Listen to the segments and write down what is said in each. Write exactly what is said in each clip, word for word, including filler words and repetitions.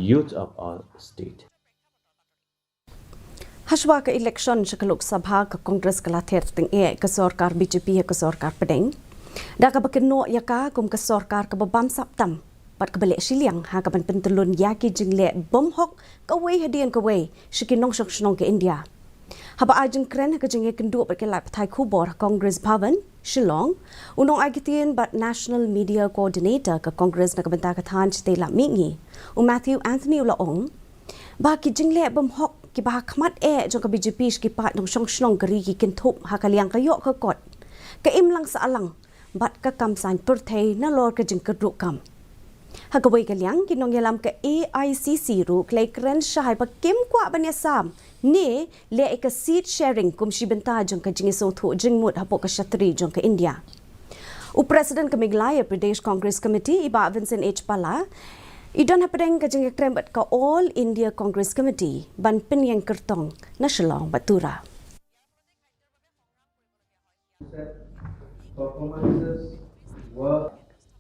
youth of our state. Hashwa ka election sha ka Lok Sabha, ka Congress ka la ther tyngeh ka sorkar B J P ha ka sorkar pdeng, da kaba kynnoh ïa ka kum ka sorkar kaba bamsap tam bad kaba leh shiliang ha kaban pyntyllun ïa ki jingleh bymhok kawei hadien kawei sha ki nongshong shnong ka India. Haba ai jingkren ha ka jingïakynduh bad ki lad pathai khubor ha Congress Bhavan, Shillong, u nongai ktien bad National Media Coordinator ka Congress na ka bynta ka thaiñ Shatei Lap Mihngi, u Matthew Anthony, u la ong ba ki jingleh bymhok kiba ha khmat eh jong ka B J P sha ki paid nongshong shnong ka ri ki kynthup ha ka liang ka ïoh ka kot, ka imlang sahlang bad ka kam saiñ pyrthei nalor ka jingkyrduh kam. Ha kawei ka liang, ki nongïalam ka A I C C ruh ki la kren shai ba kim kwah ban ïasam ne leh ïa ka seat sharing kum shi bynta jong ka jingïasngewthuh jingmut hapoh ka shatri jong ka India. U President ka Meghalaya Pradesh Congress Committee, i Bah Vincent H Pala, i don hapdeng ka jingïakren bad ka All India Congress Committee ban pynïeng kyrtong na Shillong bad Tura.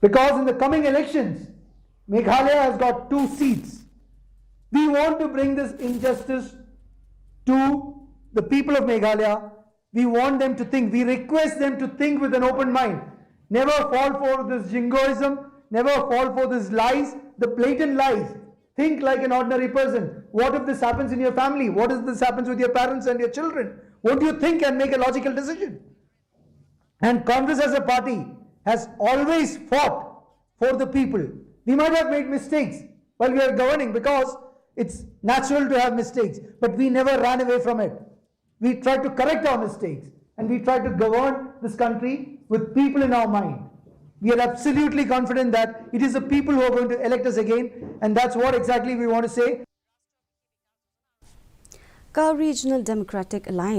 Because in the coming elections, Meghalaya has got two seats. We want to bring this injustice to the people of Meghalaya. We want them to think. We request them to think with an open mind. Never fall for this jingoism. Never fall for these lies, the blatant lies. Think like an ordinary person. What if this happens in your family? What if this happens with your parents and your children? Won't you think and make a logical decision? And Congress as a party has always fought for the people. We might have made mistakes while we are governing, because it's natural to have mistakes, but we never ran away from it. We tried to correct our mistakes, and we tried to govern this country with people in our mind. We are absolutely confident that it is the people who are going to elect us again, and that's what exactly we want to say. Ka Regional Democratic Alliance